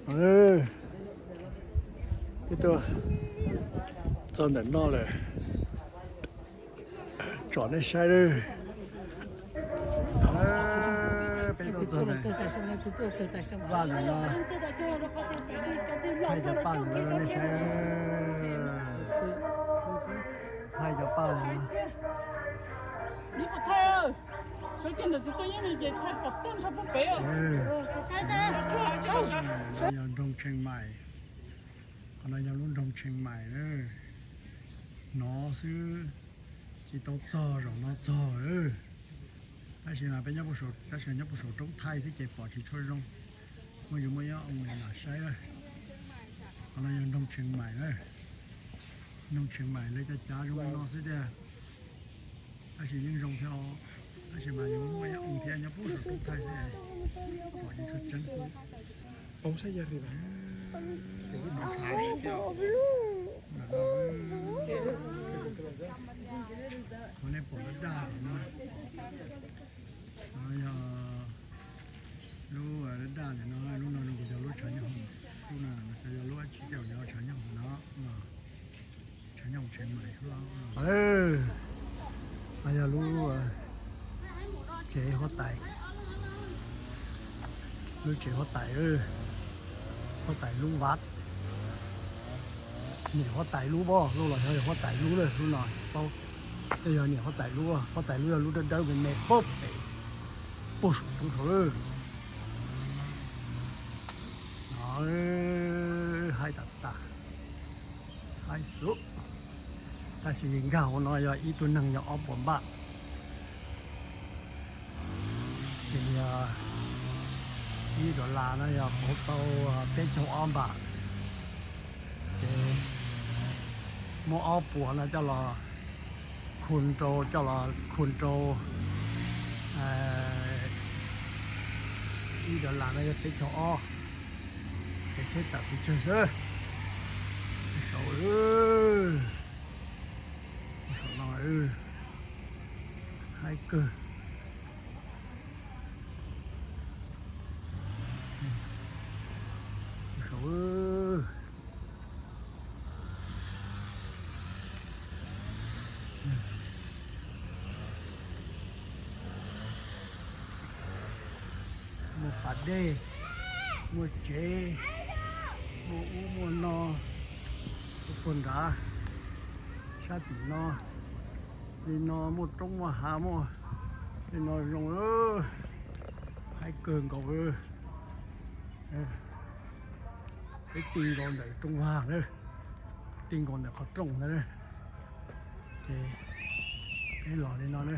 Ub, peb tuaj txog ntawm no lawm, tsom nej saib lawm. Peb tuaj txog ntawm vaj ntawm no, thaij cov paj ntawm no rau nej saib. Thaij cov paj ntawm no. Yog nroog Tsheej Maim, qhov no yog lub nroog Tsheej Maim na. Hnov xwb tsis tau txog zaum no txog. Tab sis mas peb nyob puag saum, tab sis nyob puag saum roob thaij xwb ces pom tsis tshua zoo. Muaj yus muaj ib ob oo lam saib. Qhov no yog nroog Tsheej Maim na. Nroog Tsheej Maim lawv cov cav zoo li no xwb tiag. Tab sis yeej zoo thiab os. Tab sis mas yus muaj ib ob oo thiab nyob puag saum roob thaij xwb, pom tsis tshua tseeb. Qhov nej pom daj daj no, no yog lub daj daj no, lub no nws yog lub tshav nyob hoom, lub no yog lub dab tsi, yog tshav nyob hoom no. Tshav nyob hoom Tsheej Maim. No yog lub tsev huab tais, lub tsev huab tais, huab tais lub vaj. Niam huab tais lub pob, lub los yog huab tais lub lawm, lub no tsis paub. Tej yog niam huab tais lub, huab tais lub yog lub dawb dawb me me pob pem, puag saum roob saud lawm. No, haib tas tas, haib xwb. Tab sis nkag hauv no yog ib tug neeg yog ob puas npaj. Ces yog ib dollar no yog pauv tau peb caug ob npaj. Ces muab ob puas no coj los khu rau, coj los khu rau ib dollar no yog peb caug ob. Ces tsheb tawm pes tsawg xwb. Saum, saum no haib kawg. Saum muaj pas dej, muaj tsev, muaj ub muaj no, puag nrad, sab tim no, li no muaj roob muaj hav muaj, li no zoo, haib kawg nkaus. Peb ti nkaus ntawm rooj vag na, ti nkaus ntawm qhov rooj ntawd na. Ces peb los li no na.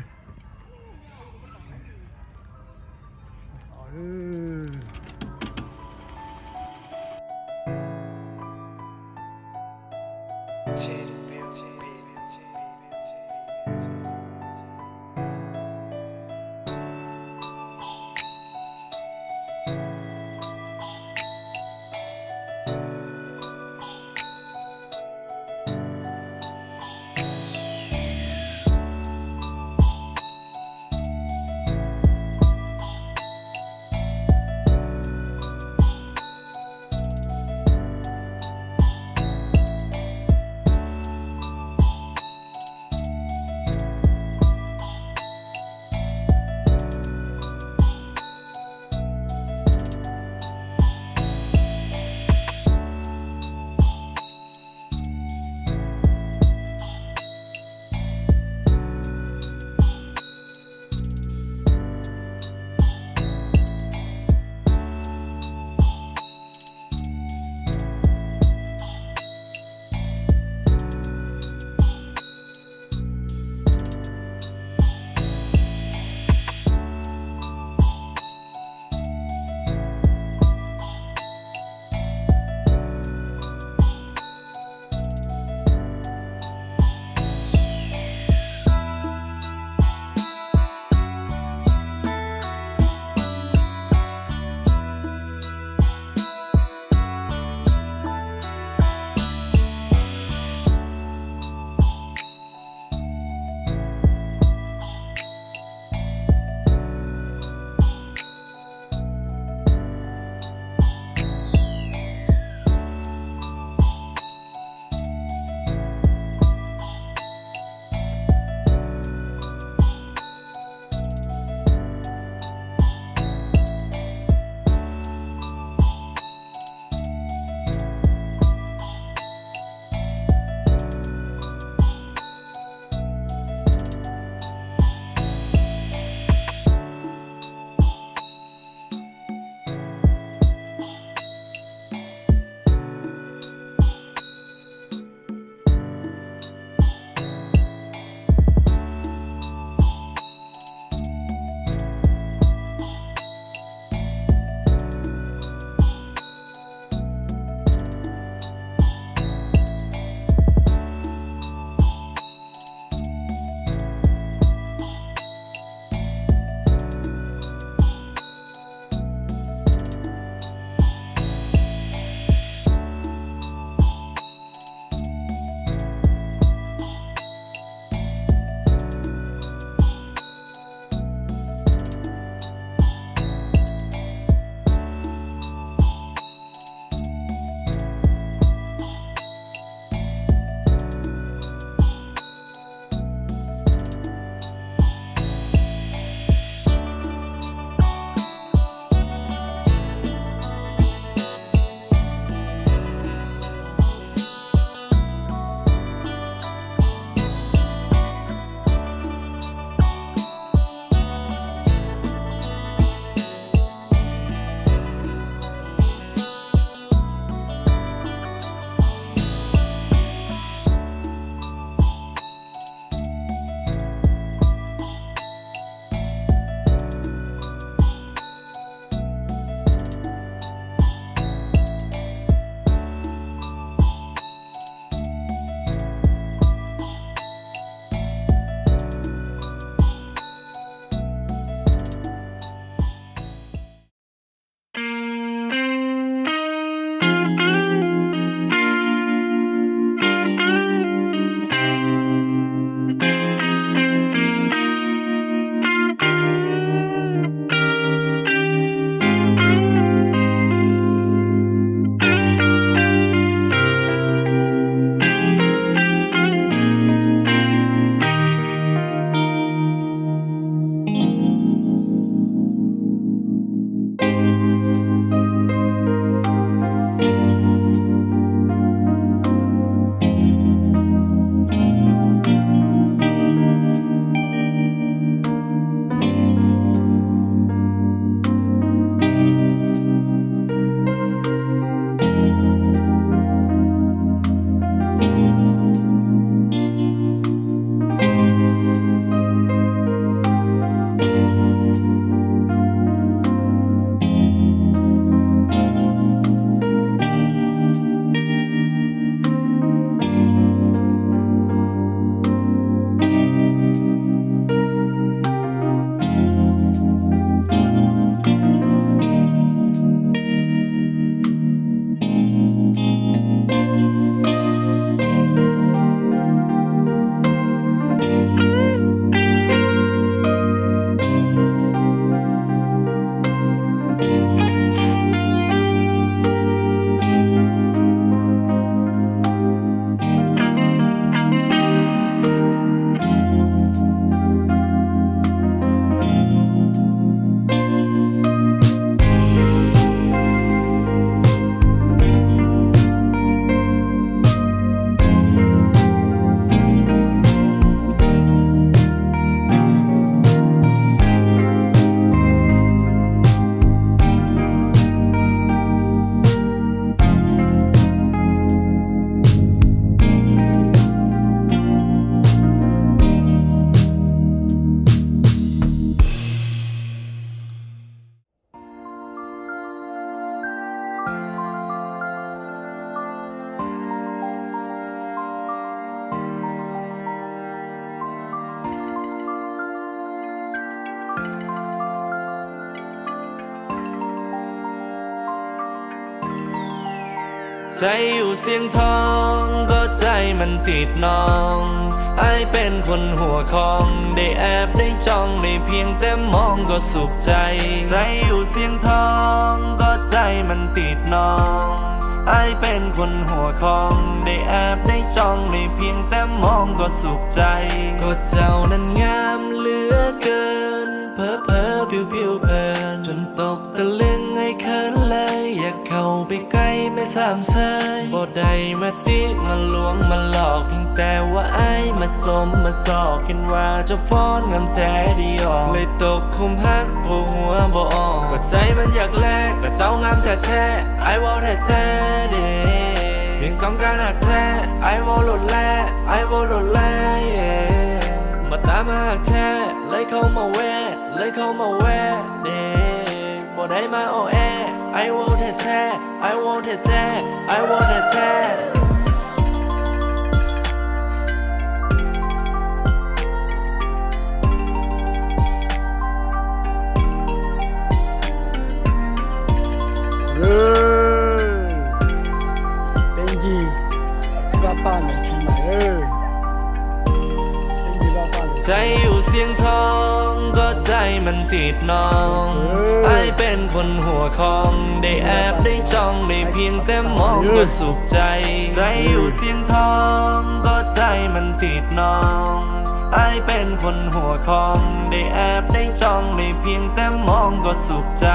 ใจอยู่เสียงทองก็ใจมันติดนอง ไอ้เป็นคนหัวคอง ได้แอบได้จ้อง ได้เพียงแต่มองก็สุขใจ ใจอยู่เสียงทองก็ใจมันติดนอง ไอ้เป็นคนหัวคอง ได้แอบได้จ้อง ได้เพียงแต่มองก็สุขใจ ก็เจ้านั้นงามเหลือเกิน เผลอเผลอผิวผิวเพลิน จนตกตะลึงไอ้เขินเลย อยากเข้าไปใกล้แม่สามเสย บ่ได้มาติมาลวงมาหลอก เพียงแต่ว่าไอ้มาสมมาสอก เห็นว่าเจ้าฟ้อนงามแท้ดีออก เลยตกหลุมฮักปวดหัวบ่ออก ก็ใจมันอยากแลก ก็เจ้างามแท้แท้ ไอ้เว้าแท้แท้เด้ เพียงต้องการฮักแท้ ไอ้เว้าโลดแล ไอ้เว้าโลดแล มาตามหาฮักแท้ เลยเข้ามาแวะ เลยเข้ามาแวะเด้ บ่ได้มาอ้อแอ ไอ้เว้าแท้แท้ ไอ้เว้าแท้แท้ ไอ้เว้าแท้แท้ เป็นยีว่าป้าหน่อยเชียงใหม่เออ เป็นยีว่าป้าหน่อย ใจอยู่เสียงทองก็ใจมันติดนอง เออ ไอ้เป็นคนหัวคอง ได้แอบได้จ้อง ได้เพียงแต่มองก็สุขใจ ใจอยู่เสียงทองก็ใจมันติดนอง ไอ้เป็นคนหัวคอง ได้แอบได้จ้อง ได้เพียงแต่มองก็สุขใจ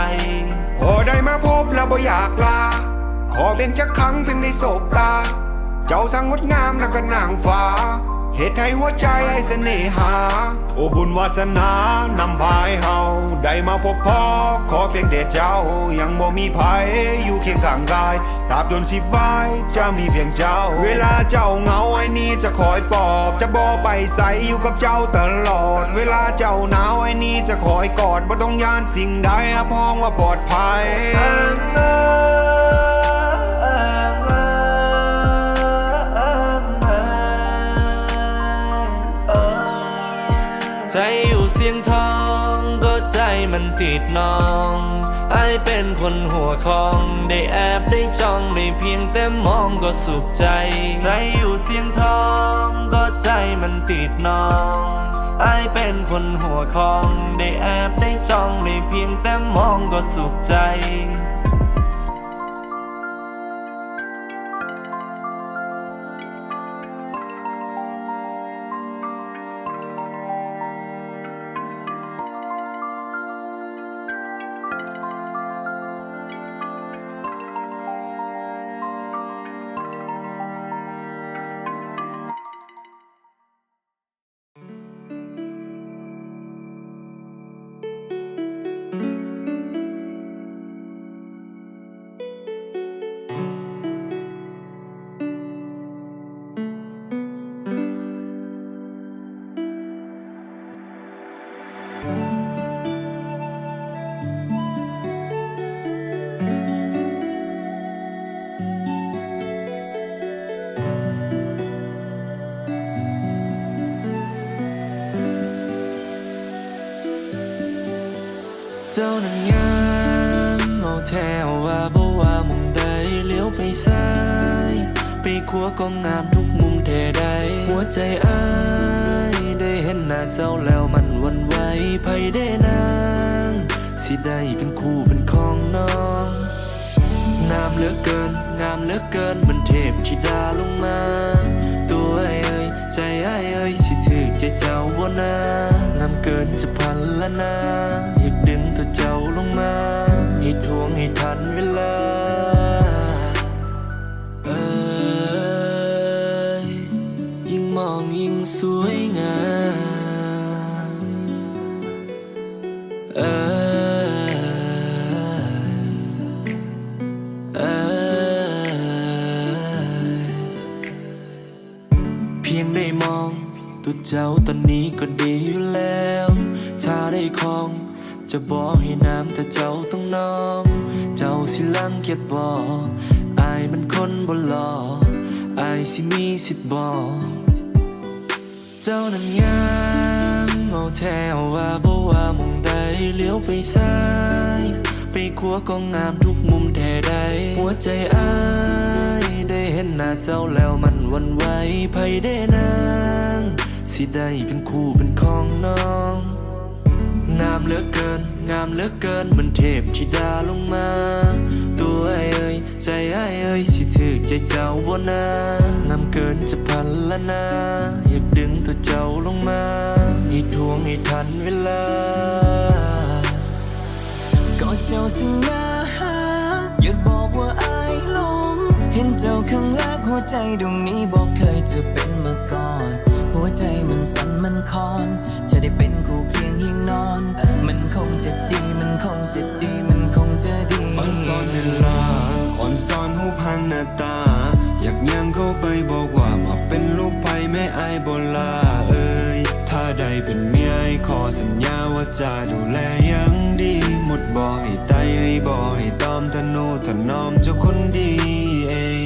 พอได้มาพบแล้วบ่อยากลา ขอเพียงจักครั้งเพียงได้สบตา เจ้าช่างงดงามแล้วก็นางฟ้า เฮ็ดให้หัวใจไอ้เสน่หา โอ้บุญวาสนานำพาให้เฮาได้มาพบพ้อ ขอเพียงแต่เจ้ายังบ่มีไผอยู่เคียงข้างกาย ตราบจนชีวิตจะมีเพียงเจ้า เวลาเจ้าเหงาไอ้นี้จะคอยปลอบ จะบ่ไปไสอยู่กับเจ้าตลอด เวลาเจ้าหนาวไอ้นี้จะคอยกอด บ่ต้องย้านสิ่งใด รับรองว่าปลอดภัย ใจอยู่เสียงทองก็ใจมันติดนอง ไอ้เป็นคนหัวคอง ได้แอบได้จ้อง ได้เพียงแต่มองก็สุขใจ ใจอยู่เสียงทองก็ใจมันติดนอง ไอ้เป็นคนหัวคอง ได้แอบได้จ้อง ได้เพียงแต่มองก็สุขใจ เจ้านั้นงามเอาแท้ว่าบ่ว่าหม่องใด เหลียวไปซ้ายไปขวาก็งามทุกมุมแท้ใด หัวใจอ้ายได้เห็นหน้าเจ้าแล้วมันหวั่นไหว ไผเด้นาง สิได้เป็นคู่เป็นครองน้อง งามเหลือเกิน งามเหลือเกิน เหมือนเทพธิดาลงมา ตัวอ้ายเอ่ย ใจอ้ายเอ่ย สิถืกใจเจ้าบ่นา งามเกินจะพรรณนา อยากดึงตัวเจ้าลงมา ให้ทวงให้ทันเวลา เอ่ย ยิ่งมองยิ่งสวยงาม เอ่ย เอ่ย เพียงได้มองตัวเจ้าตอนนี้ก็ดีอยู่แล้ว ถ้าได้ครอง จะบ่ให้นามแต่เจ้าต้องน้อง เจ้าสิรังเกียจบ่ อ้ายมันคนบ่หล่อ อ้ายสิมีสิทธิ์บ่ เจ้านั้นงามเอาแท้ว่าบ่ว่าหม่องใด เหลียวไปซ้ายไปขวาก็งามทุกมุมแท้ใด หัวใจอ้าย เห็นหน้าเจ้าแล้วมันหวั่นไหว ใผได้นาง สิได้เป็นคู่เป็นครองน้อง งามเหลือเกิน งามเหลือเกิน เหมือนเทพธิดาลงมา ตัวอ้ายเอ่ย ใจอ้ายเอ่ย สิถูกใจเจ้าบ่นา งามเกินจะพรรณนา อยากดึงตัวเจ้าลงมา ให้ถ่วงให้ทันเวลา ก็เจ้าซึ่งน่าฮัก อยากบอกว่าอ้ายหลง เห็นเจ้าครั้งแรก หัวใจดวงนี้บอกเคยจะเป็นมาก่อน หัวใจมันสั่นมันคลอน ถ้าได้เป็นคู่เคียงเคียงนอน มันคงจะดี มันคงจะดี มันคงจะดี อ่อนซ้อนเวลา อ่อนซ้อนรูปร่างหน้าตา อยากย่างเข้าไปบอกว่ามาเป็นลูกใผแม่อ้ายบ่ล่ะเอ่ย ถ้าได้เป็นเมียอ้ายขอสัญญาว่าจะดูแลอย่างดี หมดบ่ให้ไต่บ่ให้ตอม ทะนุถนอมเจ้าคนดีเอ่ย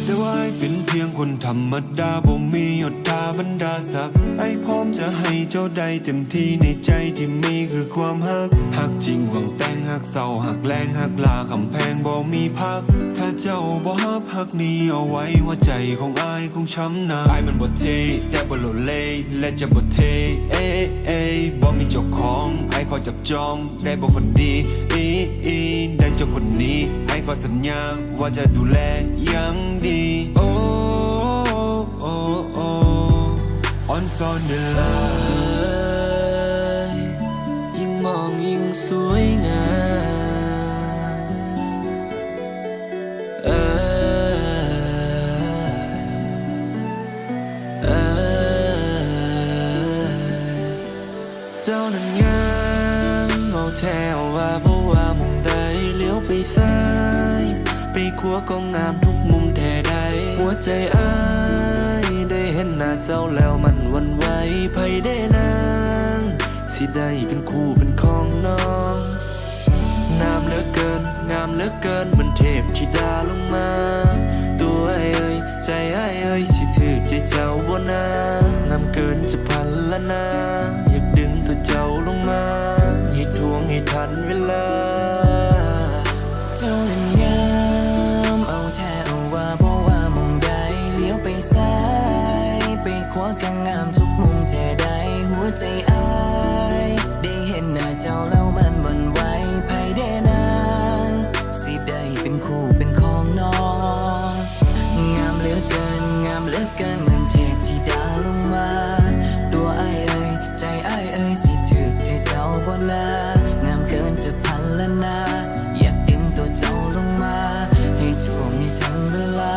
แต่ว่าอ้ายเป็นเพียงคนธรรมดา บ่มียศถาบรรดาศักดิ์ อ้ายพร้อมจะให้เจ้าได้เต็มที่ ในใจที่มีคือความฮัก ฮักจริงหวังแต่ง ฮักเศร้า ฮักแรง ฮักลา กำแพงบ่มีพัก ถ้าเจ้าบ่ฮับฮักนี้เอาไว้ หัวใจของอ้ายคงช้ำหนัก อ้ายมันบ่เท่ แต่บ่โลเล และจะบ่เท่ เอ้ย เอ้ย บ่มีเจ้าของ อ้ายขอจับจอง ได้บ่คนดี อี อี ได้เจ้าคนนี้ อ้ายขอสัญญา ว่าจะดูแลอย่างดี โอ้ โอ้ โอ้ อ่อนซ้อนเวลา ยิ่งมองยิ่งสวยงาม เอ้ย เอ้ย เจ้านั้นงามเอาแท้ว่า บ่ว่าหม่องใด เหลียวไปซ้ายไปขวาก็งามทุกมุมแท้ใด หัวใจอ้ายได้เห็นหน้าเจ้าแล้วมันหวั่นไหว ใผได้นาง สิได้เป็นคู่เป็นครองน้อง งามเหลือเกิน งามเหลือเกิน เหมือนเทพธิดาลงมา ตัวอ้ายเอ่ย ใจอ้ายเอ่ย สิถูกใจเจ้าบ่นา งามเกินจะพรรณนา อยากดึงตัวเจ้าลงมา ให้ถ่วงให้ทันเวลา เจ้านั้นงามเอาแท้เอาว่า บ่ว่าหม่องใด เหลียวไปซ้ายไปขวาก็งามทุกมุมแท้ใด หัวใจอ้ายได้เห็นหน้าเจ้าแล้วมันหวั่นไหว ใผได้นาง สิได้เป็นคู่เป็นครองน้อง งามเหลือเกิน งามเหลือเกิน เหมือนเทพธิดาลงมา ตัวอ้ายเอ่ย ใจอ้ายเอ่ย สิถูกใจเจ้าบ่นา งามเกินจะพรรณนา อยากดึงตัวเจ้าลงมา ให้ถ่วงให้ทันเวลา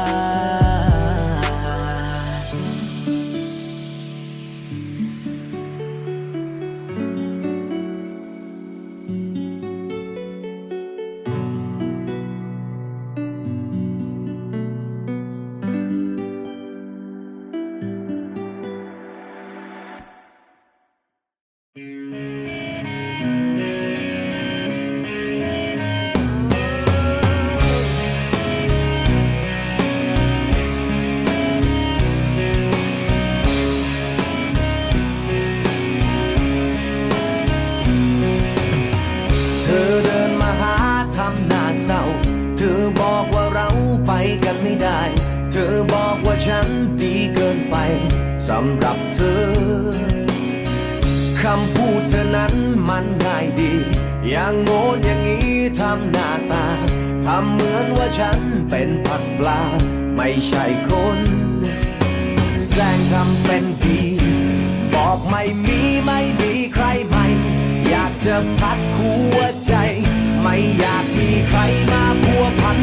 เธอเดินมาหาทำหน้าเศร้า เธอบอกว่าเราไปกันไม่ได้ เธอบอกว่าฉันดีเกินไปสำหรับเธอ คำพูดเธอนั้นมันง่ายดี อย่างโน้นอย่างนี้ทำหน้าตา ทำเหมือนว่าฉันเป็นผักปลา ไม่ใช่คน แสร้งทำเป็นดี บอกไม่มี ไม่มีใครใหม่ อยากจะพักหัวใจ ไม่อยากมีใครมาพัวพัน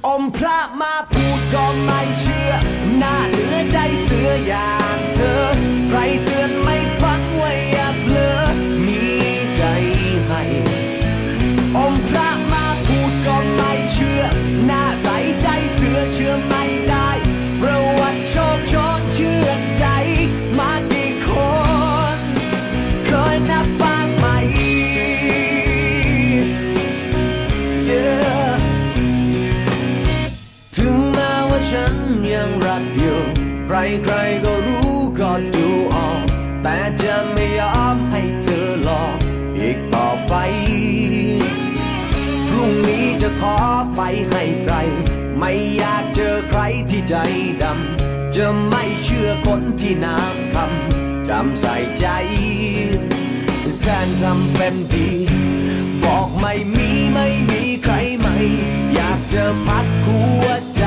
อมพระมาพูดก็ไม่เชื่อ หน้าเหนือใจเสืออย่างเธอ ใครเตือนไม่ฟังว่าอย่าเผลอ มีใจให้ อมพระมาพูดก็ไม่เชื่อ หน้าใสใจเสือเชื่อไม่ได้ ประวัติโชคโชนเชื่อใจ มากี่คน เคยนับบ้างไหม Yeah ถึงแม้ว่าฉันยังรักอยู่ ใครๆก็รู้ก็ดูออก แต่จะไม่ยอมให้เธอหลอกอีกต่อไป พรุ่งนี้จะขอไปให้ไกล ไม่อยากเจอใครที่ใจดำ จะไม่เชื่อคนที่น้ำคำ จำใส่ใจ แสนทำเป็นดี บอกไม่มี ไม่มีใครใหม่ อยากจะพักหัวใจ